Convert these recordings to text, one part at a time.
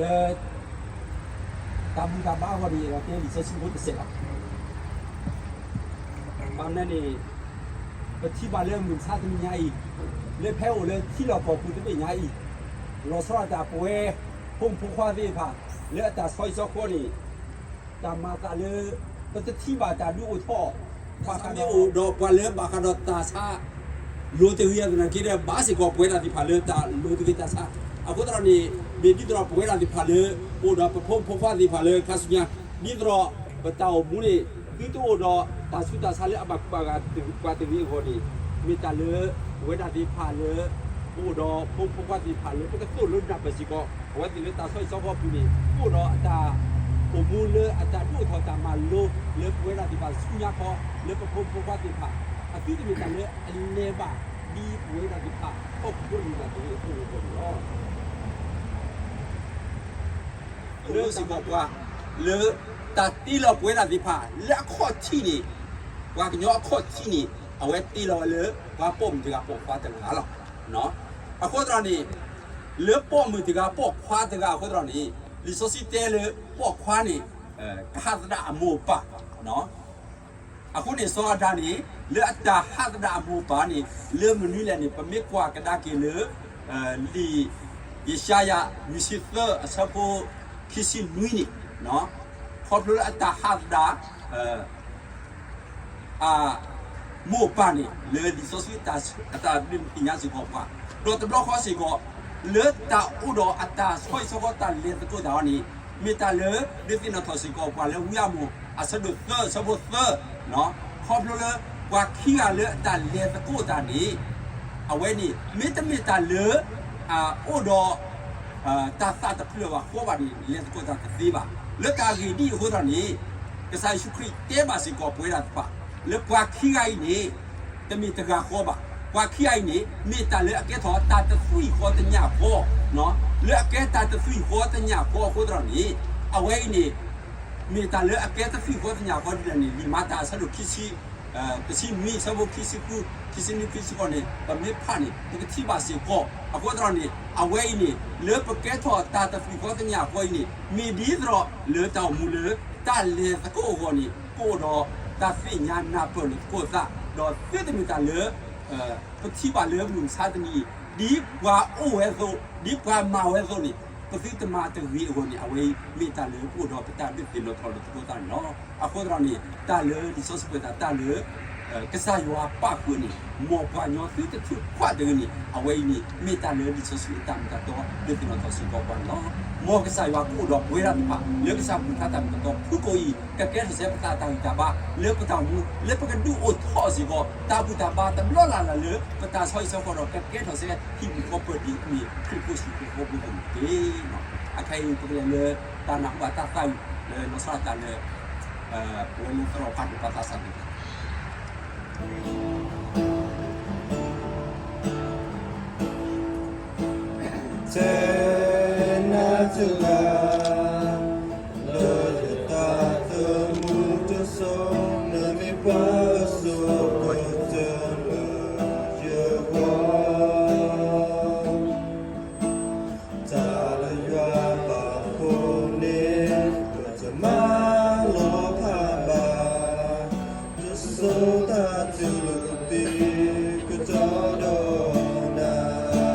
လၢ တၢ်ဘူၣ်တၢ်ဘါအဂီၢ်န့ၣ် ယအဲၣ်ဒိးတဲလံာ်စီဆှံဖိတစဲးလီၤ. ဘၣ်မနုၤန့ၣ် ပထံၣ်ဘၣ်လၢမုၢ်မဆါတနံၤညါအံၤ, လၢဖဲအိၣ်လၢထံလီၢ်ကီၢ်ပူၤသ့ၣ်ညါအံၤ, လီၤဆီဒၣ်တၢ်ပဝဲ ဖိမုၣ်ဖိခွါသ့ၣ်တဖၣ် လၢအတၢ်ဆီဟံၣ်ဆီဃီန့ၣ် တၢ်မၤသးလၢ ပတထံၣ်ဘၣ်တၢ်ဒုးအိၣ်ထီၣ် ဘၣ်ဃးမ့ၢ်အိၣ်ဒီးပှၤလၢဘၣ်ဃးဒီးတၢ်ဆါ လိၤတဂ့ၤသနာ်က့ဒီး ဘၣ်စ့ၢ်ကီးပဝဲဒၣ်သ့ၣ်တဖၣ်လၢတၢ်လိၤတဂ့ၤတၢ်ဆါ, အဃိသတးဒီးန့ၣ် မ့ၢ်ဒ်သိးဒီးပဝဲဒၣ်သ့ၣ်တဖၣ်လၢ ပအိၣ်ဒီးပဖိမုၣ်ဖိခွါသ့ၣ်တဖၣ်လၢခါဆူညါ, ဒ်သိးဒီး ပတၢ်အိၣ်မူန့ၣ် သုတအိၣ်ဒီးတၢ်ဆူးတၢ်ဆါလၢအဘၣ်ကူဘၣ်ဂာ်တဂ့ၤအဂီၢ်န့ၣ်, မ့ၢ်တၢ်လၢ ပဝဲဒၣ်သ့ၣ်တဖၣ်လၢ ပအိၣ်ဒီးဖိမုၣ်ဖိခွါသ့ၣ်တဖၣ်လၢ ပကသိၣ်လိနၢ်ပၢၢ်စ့ၢ်ကီး အဝဲသ့ၣ်လၢတၢ်ဆီဟံၣ်ဆီဃီအပူၤန့ၣ် ပအိၣ်ဒီးအတၢ်အိၣ်မူလၢအတၢ်ဒုးအိၣ်ထီၣ်တၢ်မၤလိ လၢပဝဲဒၣ်သ့ၣ်တဖၣ်ဆူညါခီ လၢပဖိမုၣ်ဖိခွါသ့ၣ်တဖၣ် အသုတမ့ၢ်တၢ်လၢအလဲၤဘၣ် ဒ်ပဝဲဒၣ်သ့ၣ်တဖၣ် ဟီၣ်ခိၣ်ဖိလၢတၢ်တဂ့ၤအဃိန့ၣ်လီၤ. လၢစ့ၢ်ကီးပှၤ လၢတၢ်တ့လီၤပဝဲဒၣ်သ့ၣ်တဖၣ် လၢအခီၣ်ထံးန့ၣ်, ပှၤကညီအခီၣ်ထံးန့ၣ် အဝဲတ့လီၤဝဲလၢ ပှၤပိာ်မုၣ်တဂၤပိာ်ခွါတဂၤလီၤ. အဃိသတးန့ၣ် လၢပိာ်မုၣ်တဂၤပိာ်ခွါတဂၤအဃိသတးန့ၣ် လံာ်စီဆှံတဲလၢပိာ်ခွါန့ၣ် ကဟးသဒၣ်အမိၢ်အပၢ် အဃိန့ၣ် စီၤအၤဒၣ်န့ၣ် လၢအတၢ်ဟးသဒၣ်အမိၢ်အပၢ်န့ၣ် လၢမနုၤလဲၣ်န့ၣ် ပမ့ၢ်ကွၢ်ကဒါက့ၤလၢ လံာ်ယၡါယၤ လွံၢ်ဆံသၢ အဆၢဖိ ခံဆံနွံန့ၣ်, ခီဖျိလၢအတၢ်ဟးသဒၣ် အမိၢ်အပၢ်န့ၣ် လၢလံာ်စီဆှံ အတၢ်ဘျုးသ့ၣ်ညါစ့ၢ်ကီးပှၤ, ဒီးတဘျီဃီစ့ၢ်ကီး လၢတၢ်အိၣ်ဒီးအတၢ်ဆီဟံၣ်ဆီဃီတၢ်လဲၤသကိးတၢ်အီၤန့ၣ် မ့ၢ်တၢ်လၢဒုးသ့ၣ်နီၣ်ထီၣ်စ့ၢ်ကီးပှၤလၢဝံအါမူး အဆၢဒိၣ်သၢ အဆၢဖိသၢ, ခီဖျိလၢ ပှၤခံဂၤလၢအတၢ်လဲၤသကိးတၢ်န့ၣ် အဝဲန့ၣ် မ့တမ့ၢ်တၢ်လၢ အအိၣ်ဒီး တၢ်သးတဖျၢၣ်ဘၣ်ဃီဘၣ်န့ၣ် လဲၤသကိးတၢ်တသ့ဘၣ်. လၢတၢ်ဂ့ၢ်ဒ်အံၤအဃိသတးန့ၣ် ကစၢ်ယ့ၣ်ၡူးခရံာ်တဲဘၣ်စ့ၢ်ကီးပဝဲဒၣ်တဖၣ် လၢပှၤခံဂၤအံၤန့ၣ် တမ့ၢ်တဂၤဃီဘၣ်. ပှၤခံဂၤအံၤန့ၣ် မ့ၢ်တၢ်လၢအကဲထီၣ်တၢ်တသွံၣ်ဃီတညၣ်ဃီ, လၢအကဲတၢ်တသွံၣ်ဃီတညၣ်ဃီအဃိသတးန့ၣ် အဝဲအံၤန့ၣ် မ့ၢ်တၢ်လၢအကဲတသွံၣ်ဃီတညၣ်ဃီဒ်လဲၣ်န့ၣ် လံာ်မၤတၢ်အဆၢဒိၣ်ခံဆံ တဆံနွံ အဆၢဖိခံဆံဃု ခံဆံနွံ ခံဆံဃိးန့ၣ် ပမ့ၢ်ဖးန့ၣ် ပကထံၣ်ဘၣ်စ့ၢ်ကီး. အဃိသတးန့ၣ် အဝဲအံၤန့ၣ် လၢပကဲထီၣ်တၢ်တသွံၣ်ဃီတညၣ်ဃီအံၤန့ၣ် မ့ၢ်ဒ်သိးဒီးလၢတၢ်အိၣ်မူလၢ တၢ်လဲၤသကိးအဂီၢ်န့ၣ် ကအိၣ်ဒီးတၢ်သ့ၣ်ညါနၢ်ပၢၢ်လိာ်သကိးသး ဒီးသုတမ့ၢ်တၢ်လၢ ပထံၣ်ဘၣ်လၢမုၢ်မဆါတနံၤအံၤ ဒ်ပှၤအိၣ်ဝဲအသိး ဒ်ပှၤမၤဝဲအသိးန့ၣ် ပသုတမၤတဂ့ၤအဂီၢ်န့ၣ် အဝဲအံၤမ့ၢ်တၢ်လၢပအိၣ်ဒီးပတၢ်ဒုးသ့ၣ်နီၣ်ထီၣ်လိာ်သကိးသးန့ၣ်လီၤ. အဃိသတးန့ၣ် တၢ်လၢလံာ်စီဆှံပှဲၤသးတၢ်လၢ ကစၢ်ယွၤပာ်ဃုာ်န့ၣ် မ်ပှၤကညီသုတထုးကွၢ်တဂ့ၤန့ၣ် အဝဲအံၤန့ၣ် မ့ၢ်တၢ်လၢလံာ်စီဆှံအတၢ်မ့ၢ်တၢ်တီ ဒုးသ့ၣ်နီၣ်ထီၣ်စ့ၢ်ကီးပှၤန့ၣ်လီၤ. မ်ကစၢ်ယွၤကအိၣ်ဒီးပဝဲဒၣ်တဖၣ် လၢကစၢ်ဘူၣ်ထါတၢ်မ့ၢ်တၢ်တီဖုကိးအံၤ ကကဲထီၣ်စဲပသးတၢ်ဂံၢ်တၢ်ဘါ လၢပတၢ်အိၣ်မူ လၢပကဒုးအိၣ်ထီၣ်စ့ၢ်ကီး တၢ်ဘူၣ်တၢ်ဘါတဘျီလၢ်လၢ်လၢ ပတၢ်ဆီဟံၣ်ဆီဃီဒီး ကကဲထီၣ်စဲဟံၣ်မုၢ်ဃီပၢၢ်ဒ်အမ့ၢ်ခရံာ်ဖိဆူၣ်ခရံာ်ဖိပူၤန့ၣ်တက့ၢ်. အခဲအံၤ ပကလဲၤလၢတၢ်နၢ်ဟူဘၣ်တၢ်သးဝံၣ် လၢလီၤဆီဒၣ်တၢ်လၢ ပဝဲလၢသရိာ်ဖးဒိၣ်ပှၤသးစၢ်န့ၣ် တဲနၤတဂၤ လၢယတၢ်သးမူတစိၤ နမ့ၢ်ပှၤအစိၤကတၢၢ်လၢယဂီၢ် တၢ်လၢယွၤပာ်ဖှိၣ်န့ၣ် ပတမၤလီၤဖးဘၣ် တစိၤတၢ်တူၢ်လိာ်သ့ကတီၢ်ဒီးနၤ တၢ်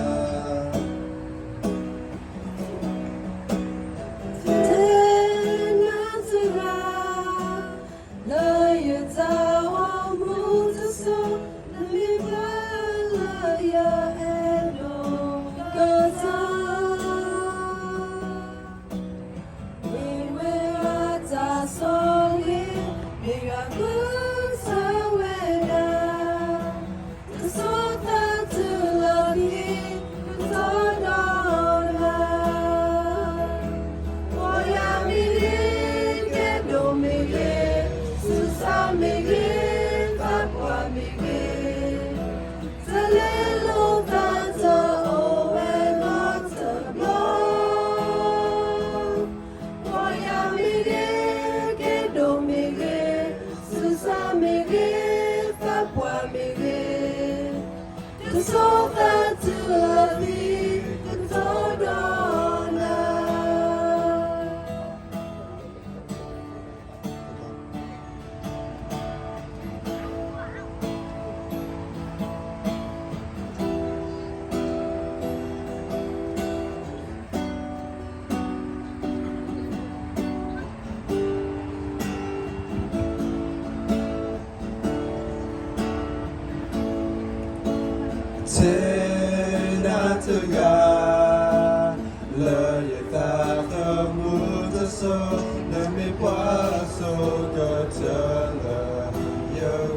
တဂၤ လၢယသးသမူတစိၤ နမ့ၢ်ပှၤစိာ်ကတၢၢ်လၢယဂီၢ်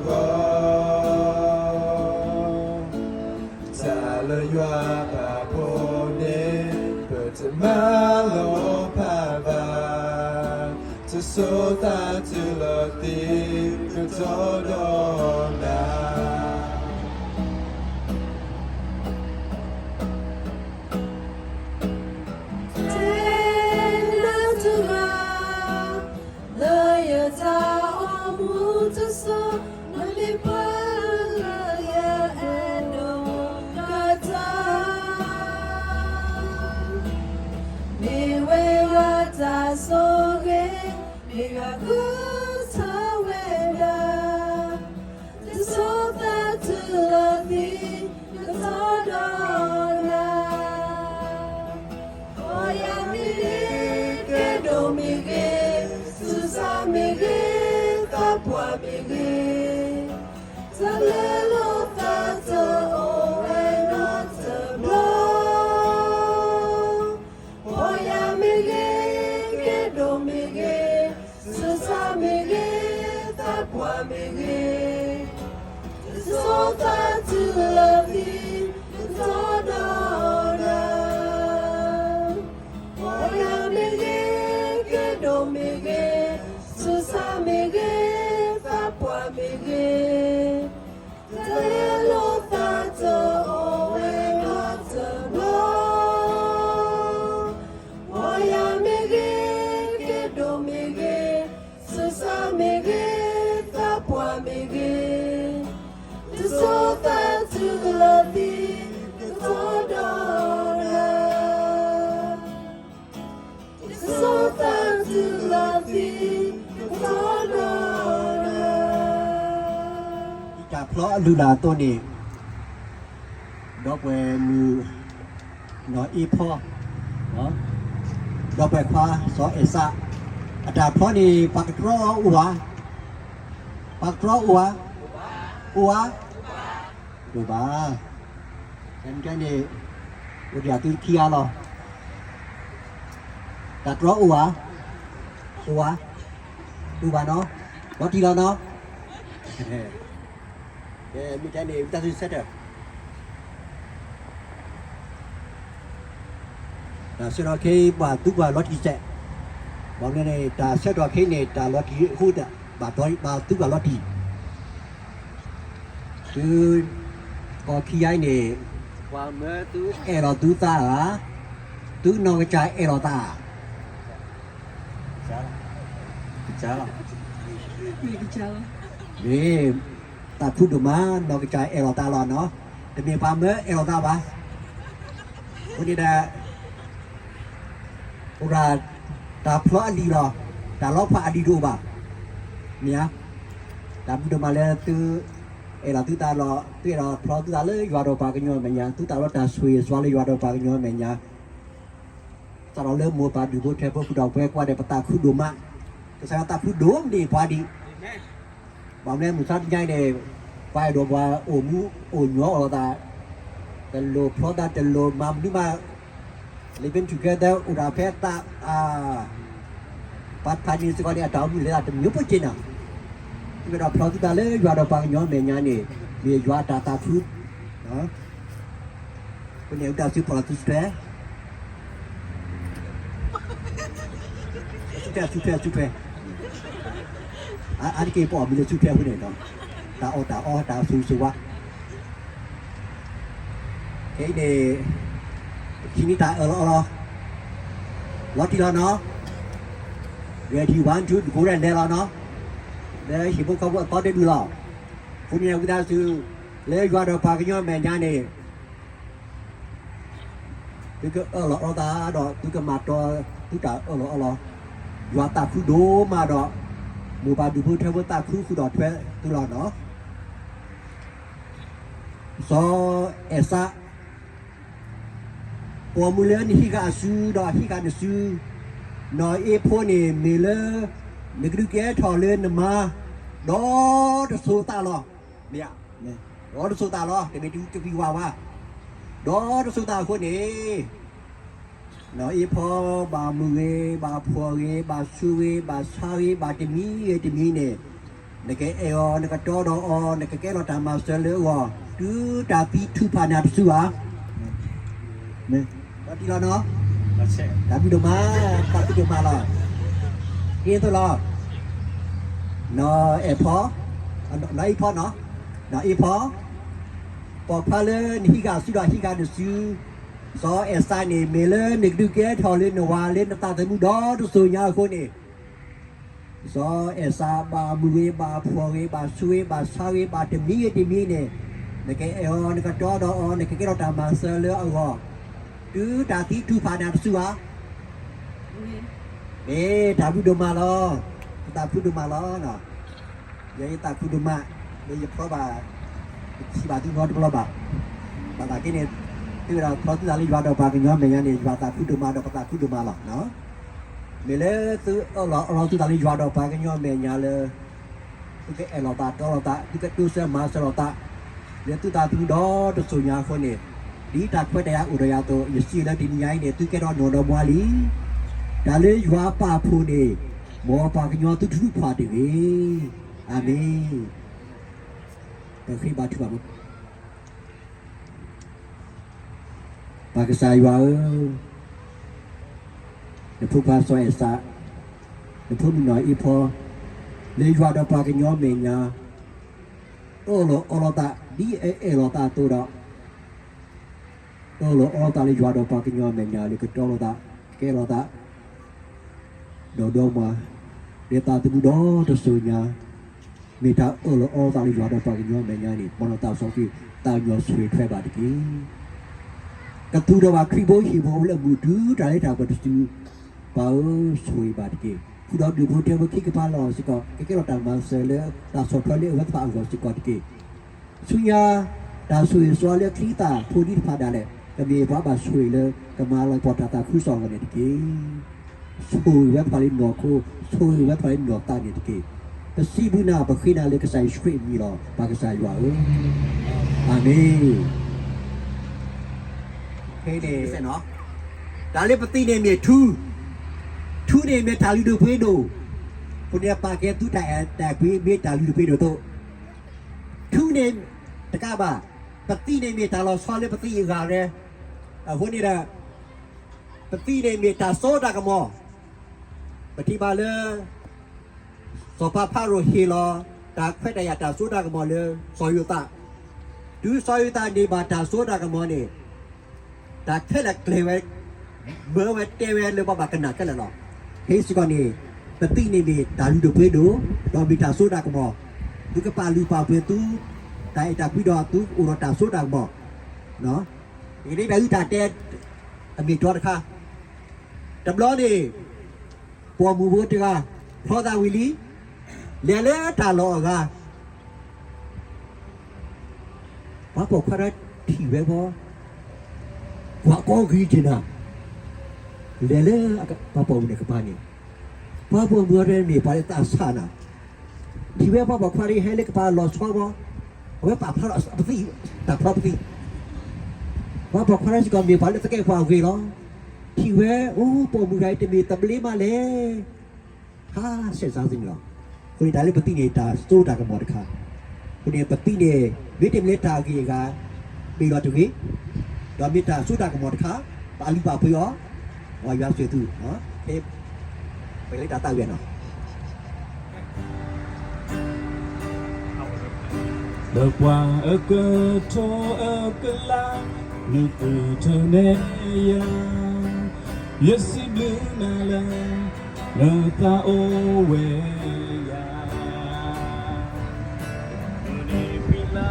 တၢ်လၢယွၤပာ်ဖှိၣ်န့ၣ် ပတမၤလိဖးဘၣ်, တစိၤသးတုၤလီၤသံ ကတီၤဒီးနၤ တဲနၤတဂၤ လၢယတၢ်အိၣ်မူတစိၤ နမ့ၢ်ပှၤလၢယအဲၣ်ဒိးကတၢၢ်, မ့ၢ်ဝဲယွၤတၢ်ဆိၣ်ဂ့ၤ မ့ၢ်ယွၤကထၢဝဲဒၣ် တစိၤသးတုၤလီၤသံ ကတီၤဒီးနၤ, ပီၢ်ယၢ်မ့ၢ်ဂ့ၤ ကဲဒိၣ်မ့ၢ်ဂ့ၤ, ဆူးစၢ်မ့ၢ်ဂ့ၤ သးပှၢ်မ့ၢ်ဂ့ၤ, တၢ်လၢလိာ်သးတအိၣ်ဝဲနီတဘျီ ပီၢ်ယၢ်မ့ၢ်ဂ့ၤ ကဲဒိၣ်မ့ၢ်ဂ့ၤ, ဆူးစၢ်မ့ၢ်ဂ့ၤ သးပှၢ်မ့ၢ်ဂ့ၤ, တစိၤသးတုၤလီၤသံ ကတီၤဒီးနၤ, ပီၢ်ယၢ်မ့ၢ်ဂ့ၤ ကဲဒိၣ်မ့ၢ်ဂ့ၤ, ဆူးစၢ်မ့ၢ်ဂ့ၤ သးပှၢ်မ့ၢ်ဂ့ၤ တၢ်လၢလိာ်သးတအိၣ်ဝဲနီတဘျီ, ပီၢ်ယၢ်မ့ၢ်ဂ့ၤ ကဲဒိၣ်မ့ၢ်ဂ့ၤ, ဆူးစၢ်မ့ၢ်ဂ့ၤ သးပှၢ်မ့ၢ်ဂ့ၤ, တစိၤသးတုၤလီၤသံ ကတီၤဒီးနၤ တစိၤသးတုၤလီၤသံ ကတီၤဒီးနၤ, တၢ်ဖျီအလုၢ်လၢ်အသိးန့ၣ် ဒီပုၢ်ဝဲၢ်မုၣ် နီၢ်အ့ဖီ ဒီပုၢ်ဝဲၢ်ခွါစီၤအဲၣ်စး အတၢ်ဖျီန့ၣ် ပှၤကတြီအိၣ်ဧါ, ပှၤကတြီအိၣ်ဧါ, အိၣ်ဧါ, တအိၣ်ဘၣ်, တၢ်န့ၣ် အိၣ်ဒံးအသုခံဂၤလီၤ, တၢ်တြီအိၣ်ဧါ, အိၣ်ဧါ, တအိၣ်ဘၣ်နီၤ, လီၤတံၢ်လီၤနီၤ ကဲ မ့ၢ်တဲန့ၣ် ဝံသးစူၤဆၢထၢၣ်, တၢ်ဆၢကတီၢ်ခဲအံၤ ပှၤသူပှၤလီၤတံၢ်စဲး, ဘၣ်မနုၤန့ၣ် တၢ်ဆၢကတီၢ်ခဲအံၤန့ၣ် တၢ်လီၤတံၢ်အဃိ ဘၣ်သူပှၤလီၤတံၢ်, သု ကီၢ်ခံဂၤအံၤန့ၣ် ပှၤမၢသုအဲၣ်လီၤသုသးဧါ, သုနီၢ်ကစၢ်အဲၣ်လီၤသးဧါ, ကစၢ်လီၤ, မ့ၢ် သးခုဒိၣ်မး နီၢ်ကစၢ်အဲၣ်လီၤသးလီၤနီၤ, တမ့ၢ်ပှၤမၢအဲၣ်လီၤသးဘၣ်, အဃိန့ၣ်ဒီး အိၣ်ဒၣ် တၢ်ဖျီအလံာ်လီၤ, တၢ်လီၤဖးအလံာ်တအိၣ်ဘၣ်, မ့ၢ်ဧါ, တၢ်ဘျုးဒိၣ်မးလၢသု အဲၣ်လီၤသုသးလီၤ, သုအဲၣ်လီၤဖျီသုသးလၢယွၤဒီးပှၤကညီမဲာ်ညါ, သုသးလီၤတၢ်ဆိၣ်ဂ့ၤဆိၣ်ဝါလၢယွၤဒီးပှၤကညီမဲာ်ညါ စးထီၣ်လၢမိၢ်ပၢ်ဒူၣ်ဖိထၢဖိ ဃုာ်ဒီးပဝဲကိးဂၤဒဲး ပသးခုဒိၣ်မး, ကစၢ်ယွၤသးခုဒိၣ်မးန့ၣ်ပှၤဒံး, ဘၣ်မနုၤမုၢ်ဆါတနံၤအံၤန့ၣ် ပှၤအဲၣ်ဒိးပှၤအိၣ်မူအိၣ်ညီအီၤလိာ်သး, တလိၣ်ဖျီသး တလိၣ်မၤမနုၤမး, living together အိၣ်ဒီးဖဲသး ပှၤဖးန့ၣ်စ့ၢ်ကီးန့ၣ် အတၢ်အိၣ်မူလဲၤသးတမံၤဖိက့ၤနီၤ, သုအဲၣ်ဒိးဖျီသုသးလၢယွၤဒီးပှၤကညီမဲာ်ညါန့ၣ် မ့ၢ်ယွၤအတၢ်သးခု အဃိန့ၣ် ဝံသးစူၤဖီၣ်လီၤသုဆူၣ်ထွဲ, ဆူၣ်ထွဲ ဆူၣ်ထွဲ ဆူၣ်ထွဲ, အါတက့ၢ်ပအီၣ်မ့ၤလၢဆူၣ်ထွဲအဃိန့ၣ်ဒီး တၢ်အီၣ်တၢ်အီတၢ်ဆိၣ်ဂ့ၤဆိၣ်ဝါ, ခဲအံၤန့ၣ် ပထံၣ်န့ၢ်တၢ်အၢၣ်လီၤအီလီၤ, လီၤတံၢ်လီၤနီၤ, ready one two တကိးရဲၣ်လဲၤလီၤနီၤ, လၢဟံၣ်ဖိဃီဖိအသီတဒူၣ်လီၤ, အဃိန့ၣ် ဝံသးစူၤ လၢယွၤဒီးပှၤကညီမဲာ်ညါန့ၣ် သုကအၢၣ်လီၤအီလီၤသးဒီး သုကမၤတီသုတၢ်အၢၣ်လီၤအီလီၤ, ယွၤသးခုဒိၣ်မးဒီး မိၢ်ပၢ်ဒူၣ်ဖိထၢဖိသးခုဃုာ်ဒီးထွဲသုလီၤနီၤ, စီၤအဲၣ်စး ပိာ်မုၣ်လၢနဟံးဃာ်အစုဒီးဟံးဃာ်နစု, နီၢ်အ့ဖိန့ၣ်မ့ၢ်လၢ နကဒုးကဲထီၣ်လၢနမါ ဒီးတစိၤသးလီၤ, မ့ၢ်ဧါ, ဒီးတစိၤသးလီၤ တမ့ၢ်တဝံၤဝါဝါ, ဒီးတစိၤသးအဃိန့ၣ်, နီၢ်အ့ဖီ ဘၣ်မုာ်ဂ့ၤ, ဘၣ်ဖှီၣ်ဂ့ၤ, ဘၣ်ဆူးဂ့ၤ, ဘၣ်ဆါဂ့ၤ, ဘၣ်တမံၤဂ့ၤတမံၤန့ၣ်, နကအဲၣ်အီၤ, နကတီဒီးအီၤ, နကကဲထီၣ်တၢ်မၤစၢၤလၢအဂီၢ်, တုၤတၢ်သံထုးဖးနၤတစုဧါ. ဒီးတံၢ်လီၤနီၤ, တၢ်ဘျုးဒိၣ်မး, တၢ်ဘျုးဒိၣ်မးလီၤ. ဒ်သိးလီၤ, နီၢ်အဲၣ်ဖီ, နီၢ်အ့ဖီနီၤ, နီၢ်အ့ဖီ ပိာ်ခွါလၢနဟံးဃာ်စုဒီးဟံးဃာ်နစု, စီၤအဲၣ်စးန့ၣ် မ့ၢ်လၢနကဒုးကဲထီၣ်လၢနဝၤလၢနသးသမူဒီတစိၤညါအဃိန့ၣ်, စီၤအဲၣ်စးဘၣ်မုာ်ဂ့ၤ, ဘၣ်ဖှီၣ်ဂ့ၤ, ဘၣ်ဆူးဂ့ၤ, ဘၣ်ဆါဂ့ၤ, ဘၣ်တမံၤဂ့ၤတမံၤန့ၣ်, နကအဲၣ်အီၤ, နကတီဒီးအီၤ, နကကဲထီၣ်တၢ်မၤစၢၤလၢအဂီၢ်, တုၤတၢ်သံထုးဖးနၤတစုဧါ. မ့ၢ်တၢ်ဘျုးဒိၣ်မးလီၤ, တၢ်ဘျုးဒိၣ်မးလီၤ. ယဲယသးခုဒိၣ်မး, လၢယဖျီဘၣ်, ယထံၣ်ဘၣ်သုနီတဘျီဘၣ်. ဘၣ်သးက့န့ၣ်, သုဝဲဒၣ်ဖျီသုသးလၢယွၤဒီးပှၤကညီမဲာ်ညါန့ၣ်, ယွၤသးခုဒိၣ်မးဒီးပသးခုဒိၣ်မးလီၤ. မ့ၢ်လၢသုအၢၣ်လီၤအီလီၤသုသးလၢယွၤဒီးပှၤကညီမဲာ်ညါလၢ, သုကအဲၣ်လီၤသးတီလီၤသး, သုကတိစၢၤမၤစၢၤလီၤသး, လၢသုသးသမူဒီတစိၤညါအဃိန့ၣ်, ဒ်တၢ်ခွဲးတၢ်ယာ်အိၣ်ဒီးယၤအသိး, ယစံးလၢတနံၤညါအံၤန့ၣ်, သုကဲထီၣ်နီၢ်ဒီမါလံ. တၢ်လၢယွၤပာ်ဖှိၣ်န့ၣ်, မ်ပှၤကညီသုထုးဖးတဂ့ၤ. အၤမ့ၣ်. ပဃ့ဘါထုကဖၣ်, ပၢ်ကစၢ်ယွၤဧၢ, နဖိခွါစီၤအဲၣ်စး, နဖိမုၣ်နီၢ်အ့ဖီ, လၢယွၤဒီးပှၤကညီမဲာ်ညါ, အၢၣ်လီၤအီလီၤသး, ဒ်အအဲၣ်လီၤသးအသိးဒီး, အၢၣ်လီၤအီလီၤသးလၢယွၤဒီးပှၤကညီမဲာ်ညါလၢကတီၤလိာ်သး, ကဲလိာ်သး, ဒီးဒီမါ, လၢသးသမူဒီတစိၤညါ, မ့ၢ်တၢ်အၢၣ်လီၤအီလီၤသးလၢယွၤဒီးပှၤကညီမဲာ်ညါန့ၣ်, မ်နသးစီဆှံသးကညီၤဆိၣ်ဂ့ၤထွဲဘၣ်တက့ၢ်. ကသူၣ်ထီၣ်ဘၣ်ခရံာ်ဖိဟံၣ်ဖိလၢအမုာ်တုၤတၢ်လၢတၢ်ပှဲၤတစု, ပၢ်ဧၢ, ဆိၣ်ဂ့ၤဘၣ်တက့ၢ်. ဃုာ်ဒီးဒူၣ်ဖိထၢဖိခံကပၤလီၤစ့ၢ်ကီး, ကကဲထီၣ်တၢ်မၤစၢၤလၢတၢ်ဆီၣ်ထွဲလၢအဝဲသ့ၣ်အဂီၢ်စ့ၢ်ကီးတက့ၢ်. ဆူညါ, တၢ်ဆိၣ်ဂ့ၤဆိၣ်ဝါလၢအချံအသၣ်ဖိဒံတဖၣ်ဒၣ်လဲာ်, ကမ့ၢ်ပှၤဘၣ်ဆိၣ်ဂ့ၤလၢကမၤလၤကပီၤတၢ်သးခုကစီၣ်အဂီၢ်န့ၣ်တက့ၢ်. ဆိၣ်ဂ့ၤဝဲသ့ၣ်တဖၣ်လၢနီၢ်ခိ, ဆိၣ်ဂ့ၤဝဲသ့ၣ်တဖၣ်လၢနီၢ်သးန့ၣ်တက့ၢ်. ပစံးဘျုးနၤပဃ့နၤလၢကစၢ်ယ့ၣ်ၡူးခရံာ်အမံၤလီၤ, ပၢ်ကစၢ်ယွၤဧၢ, အၤမ့ၣ်. ဖဲန့ၣ်, တၢ်လၢပသံန့ၣ်မ့ၢ်ထူ, ထူန့ၣ်မ့ၢ်တၢ်လုၢ်ဒိၣ်ပှ့ၤဒိၣ်, အဃိန့ၣ်ပာ်ကဲသုတၢ်အဲၣ်တၢ်ကွံမ့ၢ်တၢ်လုၢ်ဒိၣ်ပှ့ၤဒိၣ်အသိး, ထူန့ၣ်တကးဘၣ်, ပသံန့ၣ်မ့ၢ်တၢ်လီၤဆီလၢပသံအဂၤရဲ, အဃိန့ၣ်ဒီး ပသံန့ၣ်မ့ၢ်တၢ်စိတၢ်ကမီၤ, ပထံၣ်ဘၣ်လၢ စီၤပၤဖၤရိၤဟ့ၣ်လီၤ တၢ်ခွဲးတၢ်ယာ်တၢ်စိတၢ်ကမီၤလၢစီၤယိၤသး, တုၤစီၤယိၤသးန့ၢ်ဘၣ်တၢ်စိတၢ်ကမီၤန့ၣ်, တၢ်ခဲလၢာ်ကျဲၤဝဲ, မၢဝဲတဲဝဲလၢပှၤဘၣ်ကနၣ်ခဲလၢာ်လီၤ. ဖဲစ့ၢ်ကီးန့ၣ်, ပသံန့ၣ်မ့ၢ်တၢ်လုၢ်ဒိၣ်ပှ့ၤဒိၣ်, ဒီးမ့ၢ်တၢ်စိတၢ်ကမီၤ, သုကပာ်လုၢ်ပာ်ပှ့ၤသု တၢ်အဲၣ်တၢ်ကွံဒီးသုအိၣ်ဒီးတၢ်စိတၢ်ကမီၤ, ယကဒ့တၢ်အုၣ်တၢ်တဲ အမ့ၢ်တၢ်တခါ, တဘျီန့ၣ် ပိာ်မုၣ်ဖိတဂၤ ဖျီသးဝံၤလံ, လဲၤလၢတၢ်လီၢ်အဂၤ, ပှၤပိာ်ခွါထီၣ်ထံၣ်ဝဲဘီ, ကွၢ်ကီဂ့ၤက့ၤနၤ, လဲၤလၢပှၤပိာ်မုၣ်န့ၣ်ကပၤန့ၣ်, ပှၤပိာ်မုၣ်အံၤမ့ၢ်ပှၤလၢသးဆးနၤ, ထံၣ်ဝဲပှၤပိာ်ခွါတဂၤဟဲလၢကပၤလီၤဆီဘီ, အဝဲပာ်ဖျါထီၣ်ပသံ, တၢ်ဖျီပသံ, ပှၤပိာ်ခွါထီၣ်စ့ၢ်ကီးမ့ၢ်ပှၤလၢသကဲာ်ပှၤဂ့ၤလီၤ, ထံၣ်ဝဲ, အိ ပိာ်မုၣ်တဂၤအံၤတမ့ၢ်သဘျ့မးလဲၣ် ဟါ, ဆဲးစၢ်သ့ၣ်န့ၣ်လီၤ. အဃိန့ၣ်တၢ်လၢပသံန့ၣ် တၢ်စိတၢ်ကမီၤတခါ, အဃိန့ၣ်ပသံန့ၣ် မ့တမ့ၢ်လၢတၢ်ဂ့ၤအဂၤ, မ့ၢ်လီၤတဂ့ၤ, ဒီးမ့ၢ်တၢ်စိတၢ်ကမီၤတခါ, ပာ်လုၢ်ပာ်ပှ့ၤအီၤ, မ်ယွၤဆိၣ်ဂ့ၤသု, ပလၢတၢ်သးဝံၣ်နီၤ လၢပှၤအကထိအကလး, နသုထၢနဲယၤ, ယစံးဘျုးနၤလၢ နသးအိၣ်ဝဲယၤ, မုၢ်နံၤဖံလါ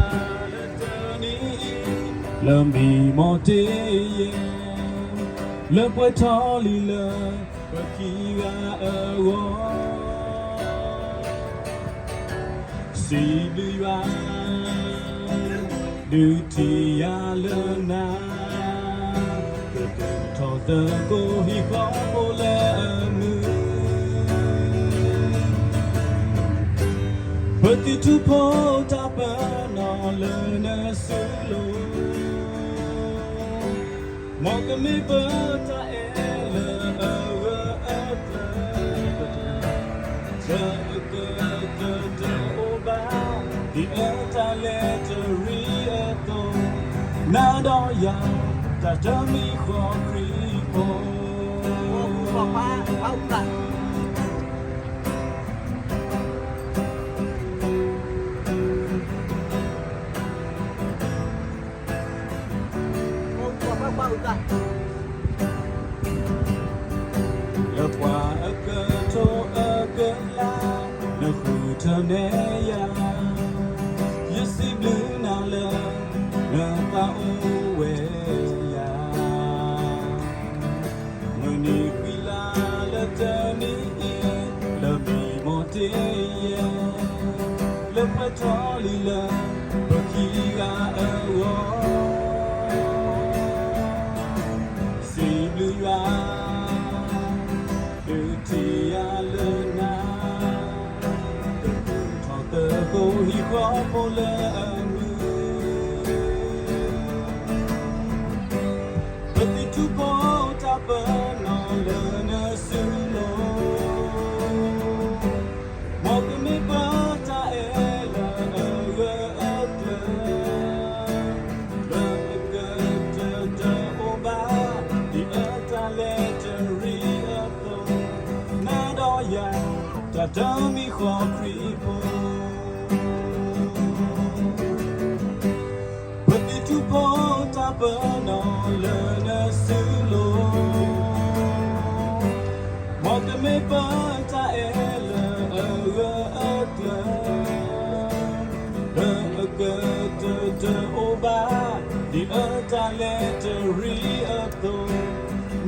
လၢတနံၤအံၤ, လၢမံမီၢ်တ့ယဲၢ်, လၢပှဲၤထီၣ်လံလၢ ပခံဂၤအဂီၢ်, စံးဘျုးယွၤ, ဒုးထံၣ်ယၤလၢနၤ, ကကထီၣ်သကိးဟံၣ်ဃီဖိလၢအမုာ်, ပသုထူဖိတၢ်ပနီၣ်လၢနစုလိၤ မ်ကမ့ၢ်ပတၢ်အဲၣ်လၢအဂၢၢ်အကျၢၤ, လၢအကတၢၢ်တအိၣ်ဘၣ်, ဒ်အတၢ်လဲၤတရံးအသိး, နၤဒီးယၤ တၢ်တမံၤဃီခရံာ်ဖိ လၢပှၤအကထိအကလး, နဃုထၢနဲယၤ, ယစံးဘျုးနၤလၢ နသးအိၣ်ဝဲယၤ မုၢ်နံၤဃံလၤလၢတနံၤအံၤ, လၢမံမီၢ်တ့ယဲၢ်, လၢပှဲၤထီၣ်လံလၢပခံဂၤအဂီၢ်, စံးဘျုးယွၤ, ဒုးထံၣ်ယၤလၢနၤ, တၢ်သူၣ်ထီၣ်သကိးဟံၣ်ဃီဖိလၢအမုာ် ပသံၣ်ထူဖိတၢ်ပနီၣ်လၢနစုလိၤ, မ်ကမ့ၢ်ပတၢ်အဲၣ်လၢအဂၢၢ်အကျၢၤ, လၢအကတၢၢ်တအိၣ်ဘၣ်, ဒ်အတၢ်လဲၤတရံးအသိး, နၤဒီးယၤ တၢ်တမံၤဃီခရံာ်ဖိ ပသံၣ်ထူဖိတၢ်ပနီၣ်လၢနစုလိၤ, မ်ကမ့ၢ်ပတၢ်အဲၣ်လၢအဂၢၢ်အကျၢၤ, လၢအကတၢၢ်တအိၣ်ဘၣ်, ဒ်အတၢ်လဲၤတရံးအသိး,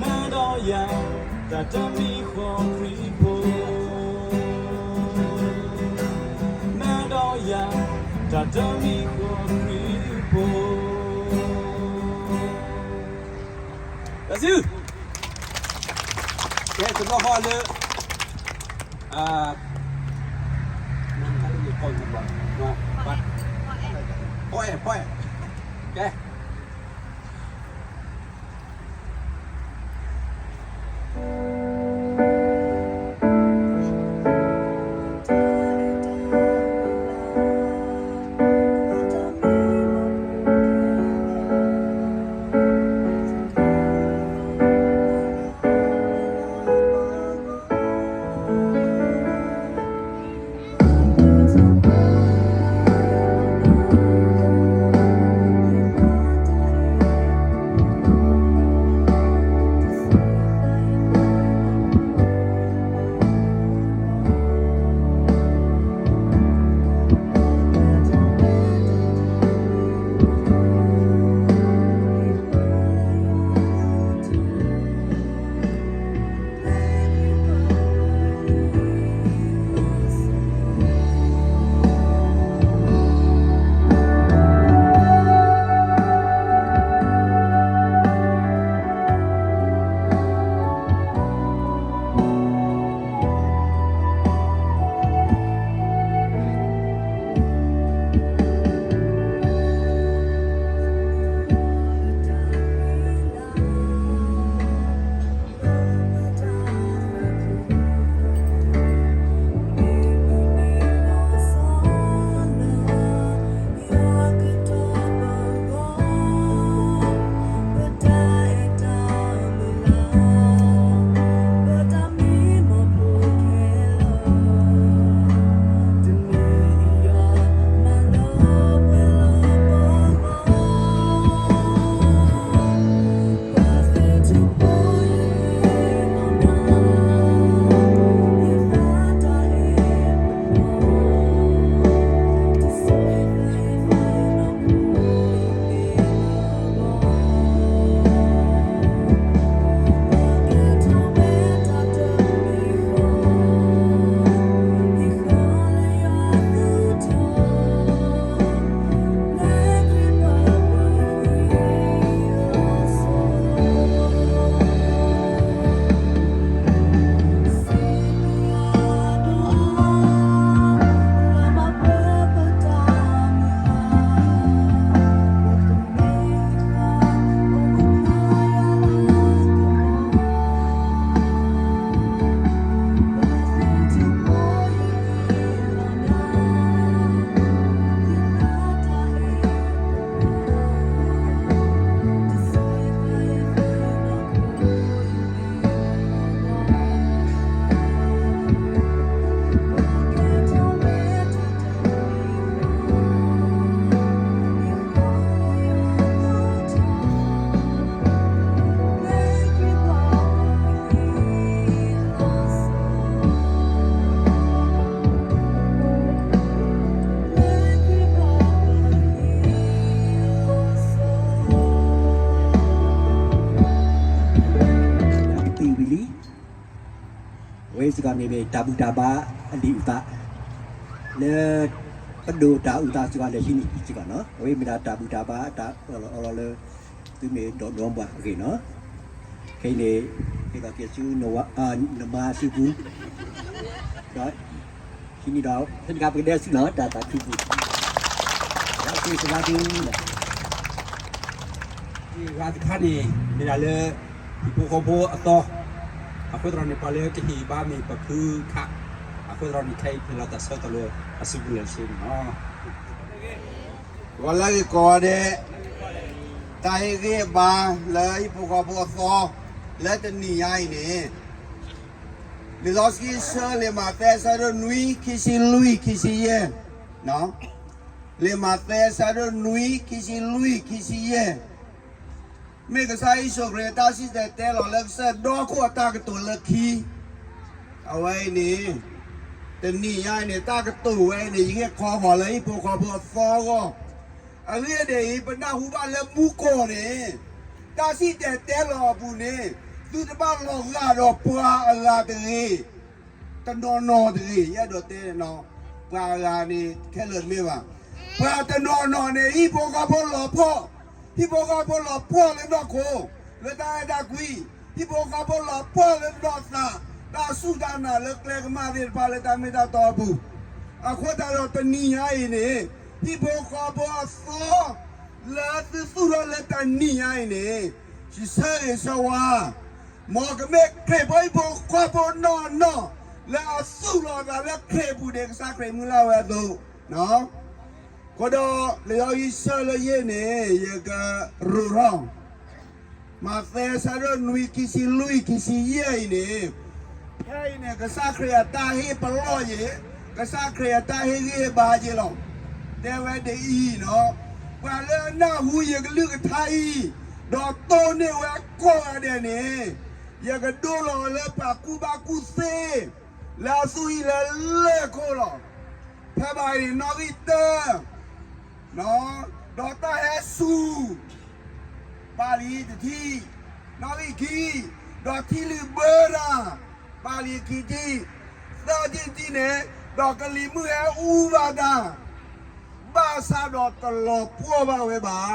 နၤဒီးယၤ တၢ်တမံၤဃီခရံာ်ဖိ နၤဒီးယၤ တၢ်တမံၤဃီခရံာ်ဖိ တၢ်စု, ကဲ တဘျီဃီလၢ ပအဲၣ် ပအဲၣ် ကဲ စ့ၢ်ကီးန့ၣ်မ့ၢ်တၢ်ဘူၣ်တၢ်ဘါအလံာ်အုၣ်သး လၢ ပဒိၣ်တၢ်အုၣ်သးစ့ၢ်ကီးလၢဟံးန့ၢ်စ့ၢ်ကီးနီၤ အဝဲမ့ၢ်ဒၣ်တၢ်ဘူၣ်တၢ်ဘါတၢ်အၢၣ်လီၤအီလီၤလၢ သုမ့ၢ်ဒိးဒီးဘၣ်အဂ့ၢ်နီၤ ခဲအံၤန့ၣ် ဟ့ၣ်လီၤက့ၤဆူ နမါစုပူၤ ဒီး ဟံးန့ၢ်ဒီး ဖဲန့ၣ်အခါပကဒဲးဆူနီၤ တၢ်သးခုပူၤ ဒီးက့ၤစဝါဒု ဂၤတခါန့ၣ် မ့ၢ်ဒၣ်လၢ ဟံၣ်ဖိဃီဖိအသီ အဃိသတးန့ၣ် ပှၤလၢကဟ့ၣ်ဘါမ့ၢ်ပဖုခး အဃိသတးန့ၣ် ခဲအံၤဖဲလီၤတၢ်ဆၢကတီၢ်လၢအစုပူၤလၢာ်တဆ့န့ၣ်လီၤ. ဂီၤလၢဂ့ၤကိးဂၤဒဲး, တၢ်ဟ့ၣ်ဂံၢ်ဟ့ၣ်ဘါလၢဟံၣ်ဖိဃီဖိအသီ လၢတနံၤညါအံၤန့ၣ် လံာ်စီဆှံဆၢလံာ်မးသဲ အဆၢဒိၣ်နွံ ခံဆံလွံၢ် ခံဆံယဲၢ်, လံာ်မးသဲ အဆၢဒိၣ်နွံ ခံဆံလွံၢ် ခံဆံယဲၢ် မ့ၢ်ကစၢ်ယ့ၣ်ၡူးခရံာ်အတၢ်စံၣ်တဲၤတဲလီၤလၢကစၢၢ်ဒီခိၣ်အတၢ်ကတိၤလၢခံ, အဝဲအံၤန့ၣ် တနံၤညါအံၤန့ၣ် တၢ်ကတိၤဝဲအံၤန့ၣ် ယဟ့ၣ်ခီဃီၤလၢဟံၣ်ဖိဃီဖိအသီအဂီၢ်, အဂ့ၢ်ဒ်အံၤ ပနၢ်ဟူဘၣ်လၢမူကီၢ်န့ၣ် တၢ်စံၣ်တဲၤတဲလီၤအပူၤန့ၣ် သုတဘၣ်လီၤဂာ်ဒီးပှၤအဂၤတဂ့ၤ တနီၤနီၤတဂ့ၤ, ယအဲၣ်ဒိးတဲနီၤ, ပှၤအဂၤန့ၣ် ခဲလၢာ်တမ့ၢ်ဘၣ်. ပှၤတနီၤနီၤန့ၣ် ဟံၣ်ဖိဃီဖိလီၤပှီၢ်, ဟံၣ်ဖိဃီဖိလီၤပှီၢ်လၢနီၢ်ခိ, လၢတၢ်အဲၣ်တၢ်ကွံ, ဟံၣ်ဖိဃီဖိလီၤပှီၢ်လၢနီၢ်သး, တၢ်စူၢ်တၢ်နာ်လၢကျဲကမၣ်သ့ၣ်တဖၣ်လၢတၢ်မ့ၢ်တၢ်တီအပူၤ, အဃိသတးဒီးတနံၤညါအံၤန့ၣ် ဟံၣ်ဖိဃီဖိအသီ လၢသုသူၣ်ထီၣ်လၢတနံၤညါအံၤန့ၣ် ဆၢဂ့ၤဆၢဝါ မ်ကမ့ၢ်ခရံာ်ဖိဟံၣ်ဖိဃီဖိနီၢ်နီၢ် လၢအသူၣ်လီၤအသးလၢခရံာ်အပူၤန့ၣ် ကစၢ်ခရံာ်မုၢ်လၢ်ဝဲအသိး, အဃိဒီး လံာ်စီဆှံဆၢလၢယဲၢ်န့ၣ် ယကရိးထီၣ် မးသဲ အဆၢဒိၣ်နွံ ခံဆံလွံၢ် ခံဆံယဲၢ်အံၤန့ၣ်, ဖဲအံၤန့ၣ် ကစၢ်ခရံာ်အတၢ်ဟ့ၣ်ပလီၢ်ယ့ၤ, ကစၢ်ခရံာ်အတၢ်ဟ့ၣ်ဂံၢ်ဟ့ၣ်ဘါယ့ၤလီၤ. တဲဝဲဒ်အံၤနီၤ, ပှၤလၢအနၢ်ဟူယကလုၢ်ကထါအံၤ, ဒီးတိၢ်န့ၢ်ဝဲကိးဂၤဒဲးန့ၣ်, ယကဒိလီၤလၢပှၤကူၣ်ဘၣ်ကူၣ်သ့ လၢအသူၣ်ဟံၣ်လၢလၢၢ်ခိၣ်လီၤ. ဖဲဘၣ်အံၤန့ၣ် နီၣ်ဂံၢ်တၢ ဒီးတၢ်ဟဲစူၤ ပာ်လံတထံၣ်, နီၣ်ဂံၢ်ခံ, ဒီးထံလုာ်ဘၢတၢ် ပာ်လံခံထံၣ်, သၢထံၣ်တထံၣ်န့ၣ်, ဒီးကလံၤမုၢ်ဟဲအူဘၣ်တၢ်, ဘၣ်ဆၣ်ဒီးတလီၤပှီၢ်ဘၣ်ဝဲဘၣ်.